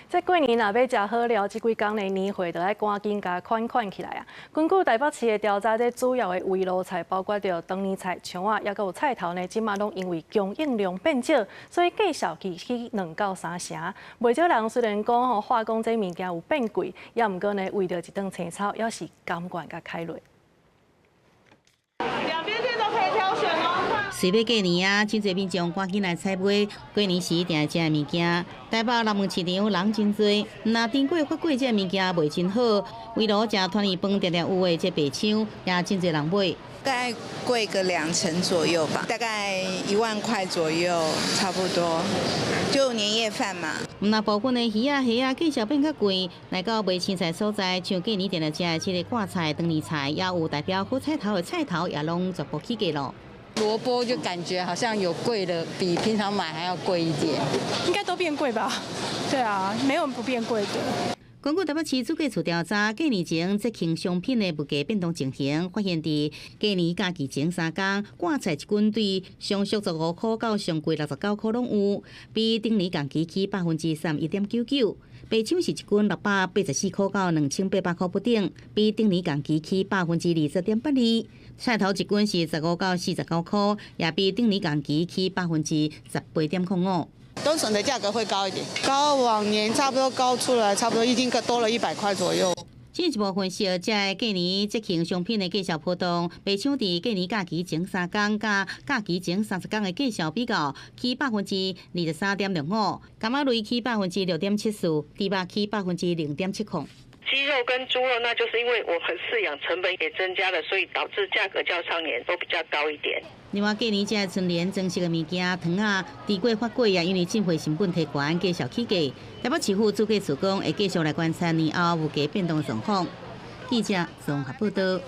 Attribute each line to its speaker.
Speaker 1: 這過年若欲食好料，這幾工的年貨就愛趕緊共款款起來啊！根據台北市的調查，這主要的圍爐菜，包括著長年菜、蔥仔，抑閣有菜頭呢，這馬攏因為供應量變少，所以價數起2到3成。袂少人雖然講吼化工這物件有變貴，也毋過呢，為著一頓青草，猶是甘願共開落。
Speaker 2: 兩邊店都可以挑選哦。
Speaker 3: 歲尾過年啊，真濟民眾趕緊來採買過年時定會食的物件。台北南門市場人真濟，若頂過發粿這物件賣真好，圍爐食團圓飯定定有的這白腸也真濟人買。
Speaker 4: 大概貴個2成左右吧，大概1萬塊左右，差不多，就年夜飯嘛。
Speaker 3: 毋若部分的魚仔、蝦仔價數變較貴，來到賣青菜所在，像過年定定食的這个掛菜、長年菜，也有代表好彩頭的菜頭，也攏全部起價咯。
Speaker 5: 蘿蔔就感覺好像有貴了，比平常買還要貴一點。
Speaker 6: 應該都變貴吧？對啊，沒有不變貴的。
Speaker 3: 根據台北市主計處調查，過年前節慶商品的物價變動情形，發現佇過年假期前3工，掛菜一斤對上俗15塊到上貴69塊攏有，比頂年同期起31.99%。白腸是一斤684塊到2800塊不等，比頂年同期起20.82%。菜頭一斤是15到49塊，也比頂年同期起18.05%。
Speaker 7: 冬筍的價格會高一點，高往年差不多高出來，差不多已經多了100塊左右。
Speaker 3: 進一步分析，這个過年節慶商品的價數波動，白腸佇過年假期前3工佮假期前30工的價數比較，起23.65%，柑仔類起6.74%，豬肉起0.70%。
Speaker 8: 雞肉跟豬肉，那就是因為我們飼養成本也增加了，所以導致價格較上年都比較高一點。
Speaker 3: 另外，過年這个春聯裝飾的物件，糖仔、豬粿發粿啊，因為進貨成本提懸，繼續起價。台北市府主計處講，會繼續來觀察年後物價變動狀況。記者綜合報道。